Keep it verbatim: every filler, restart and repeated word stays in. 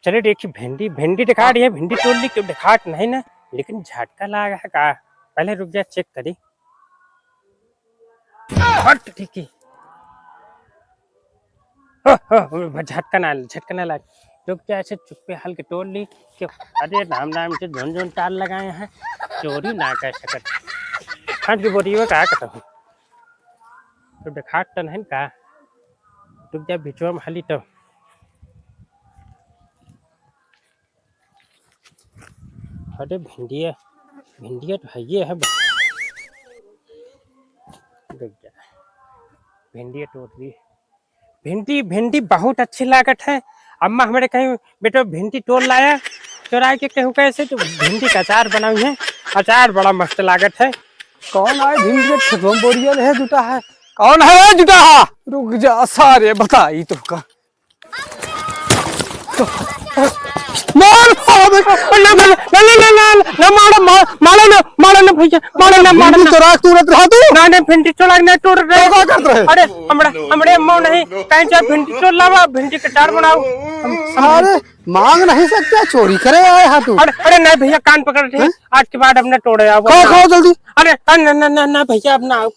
चले देखी भिंडी, भिंडी दिखा रही है, भिंडी तोड़ ली, क्यों दिखात नहीं ना, लेकिन झटका लाग है का? पहले रुक जा, चेक करी। हट, ठीक है। हो, हो, हो, झटका ना, झटका ना लाग। रुक जा, ऐसे चुप्पे हल के तोड़ ली। क्यों? अरे राम राम के जोन जोन तार लगाए हैं, चोरी ना कर सकत। हाँ जी, बोलिए का कहता हूँ। तो दिखात तो नहीं का? रुक जा, बिचवा में हली तो। अरे भिंडिया, भिंडिया तो है, ये है। रुक जा, भिंडिया तोड़ ली। भिंडी, भिंडी बहुत अच्छी लागत है। अम्मा हमरे कहीं, "बेटो, भिंडी तोड़ लाया, चुराए के।" कहूँ कैसे तो भिंडी का अचार बनाई है, अचार बड़ा मस्त लागत है। कौन आए भिंडी के खेतवा में बोरिया ले जुटा है? कौन है जुटा है? रुक जा सारे, बताई तुमका। मार, मार, ना, ना, मारा, मार, मारा ना, मारा ना भैया, मारा ना, मारा भिंडी ना। चोरा के तोड़त रहा तू? ना, ना, भिंडी चोरा के ना तोड़ रहे। तो का करत रहे? अरे, हमरे, हमरे अम्मा नहीं, कहीं जा भिंडी तोड़ लावा, भिंडी के अचार बनाओ। हम, हम अरे, मांग नहीं सकते, चोरी करे आए हा तू। अरे, अरे, नहीं भैया, कान पकड़ रहे हैं? आज के बाद अब ना तोड़े आओ। खाओ, खाओ जल्दी। अरे, अ, ना, ना, ना, ना भैया, अब ना आओ।